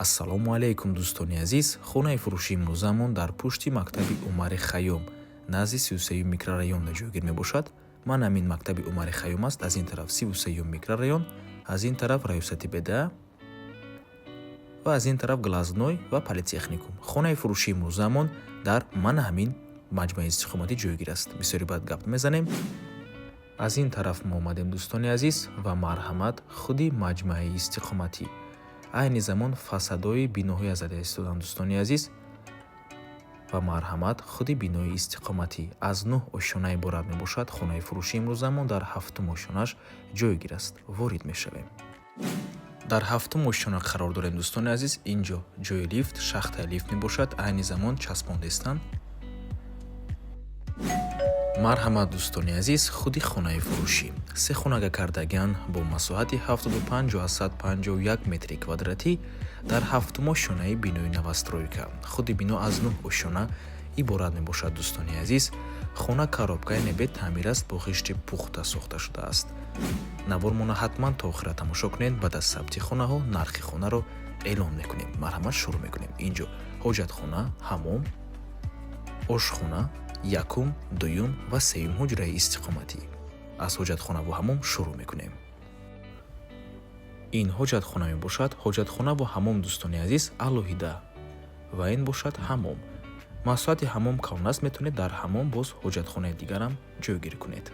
Ассалому алайкум, дӯстони азиз. Хонаи фурӯшии имрӯзаамон дар пушти мактаби Умари Хайём, назди 33-юм микрорайонда ҷойгир мебошад. Ман ҳамин мактаби Умари Хайём аст, аз ин тараф 33-юм микрорайон, аз ин тараф раёсати БДА ва аз ин тараф глазной ва политехникум. Хонаи фурӯшии имрӯзаамон дар мана ҳамин маҷмӯаи истиқоматӣ ҷойгир аст. Бисёри баъд гап мезанем. Аз ин тараф мо омадем, дӯстони азиз, ва марҳамат, худи маҷмӯаи истиқоматӣ. Айни замон фасадҳои биноҳоя зада истоданд, дӯстони азиз, ва марҳамат, худи бинои истиқоматӣ аз нӯҳ ошёна иборат мебошад. Хонаи фурӯшии имрӯзамон дар ҳафтум ошёнаш ҷойгир аст. Ворид мешавем. Дар ҳафтум ошёна қарор дорем, дӯстони азиз. Ин ҷо ҷои лифт, шахтаи лифт мебошад. Айни замон часпондестанд. Марҳамат, дӯстони азиз, худи хонаи фурӯшӣ се хонага кардагиан бо масоҳати 75,51 метри квадратӣ дар ҳафтум ошёнаи бинои новостройка. Худи бино аз нӯҳ ошёна иборат мебошад, дӯстони азиз. Хона коробка, яъне бетаъмир аст, бо хишти пухта сохта шудааст. Навормона ҳатман то охира тамошо кунед. Баъд аз сабти хонаҳо нархи хонаро эълон мекунем. Марҳамат, шурӯъ мекунем. Ин ҷо ҳоҷатхона, ҳамом, ошхона, якум, дуюм ва сеюм ҳуҷраи истиқоматӣ. Аз ҳоҷатхонаву ҳамом шурӯъ мекунем. Ин ҳоҷатхона мебошад. Ҳоҷатхонаву ҳамом, дӯстони азиз, алоҳида, ва ин бошад ҳамом. Масоҳати ҳамом калон аст, метавонед дар ҳамом боз ҳоҷатхонаи дигарам ҷойгир кунед.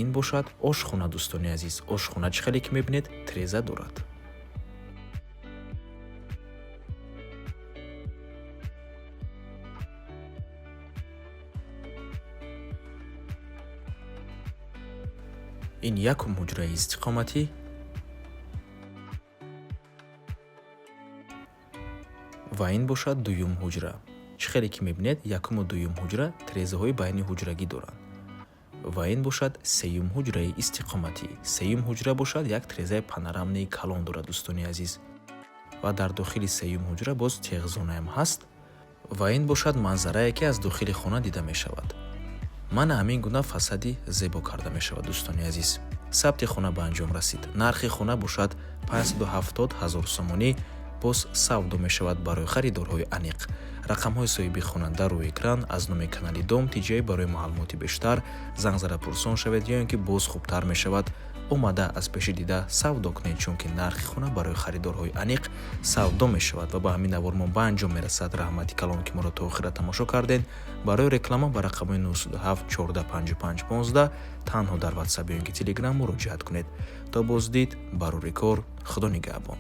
Ин бошад ошхона, дӯстони азиз. Ошхона, чӣ хеле ки мебинед, треза дорад. Ин якум ҳуҷраи истиқоматӣ ва ин бошад дуюм ҳуҷра. Чӣ хеле ки мебинед, якуму дуюм ҳуҷра трезаҳои байни ҳуҷрагӣ доранд. Ва ин бошад сеюм ҳуҷраи истиқоматӣ. Сеюм ҳуҷра бошад, як трезаи панорамный калон дорад, дӯстони азиз, ва дар дохили сеюм ҳуҷра боз техзонаам ҳаст. Ва ин бошад манзарае, ки аз дохили хона дида мешавад. Мана ҳамин гуна фасади зебо карда мешавад, дӯстони азиз. Сабти хона ба анҷом расид. Нархи хона бошад 570 ҳазор сомонӣ, боз савдо мешавад. Барои харидорҳои аниқ рақамҳои соҳиби хона дар рӯи экран. Аз номи канали Дом Тиҷай барои маълумоти бештар занг зада пурсон шавед ё ин ки боз хубтар мешавад омада аз пеши дида савдо кунед, чунки нархи хона барои харидорҳои аниқ савдо мешавад. Ва ба ҳамин навормон ба анҷом мерасад. Раҳмати калон, ки моро то охира тамошо кардед. Барои реклама ба рақамҳои 907 14 55 15 танҳо дар Ватсап ё ин ки Телеграм муроҷиат кунед. То боздид, барори кор, Худо нигаҳбон.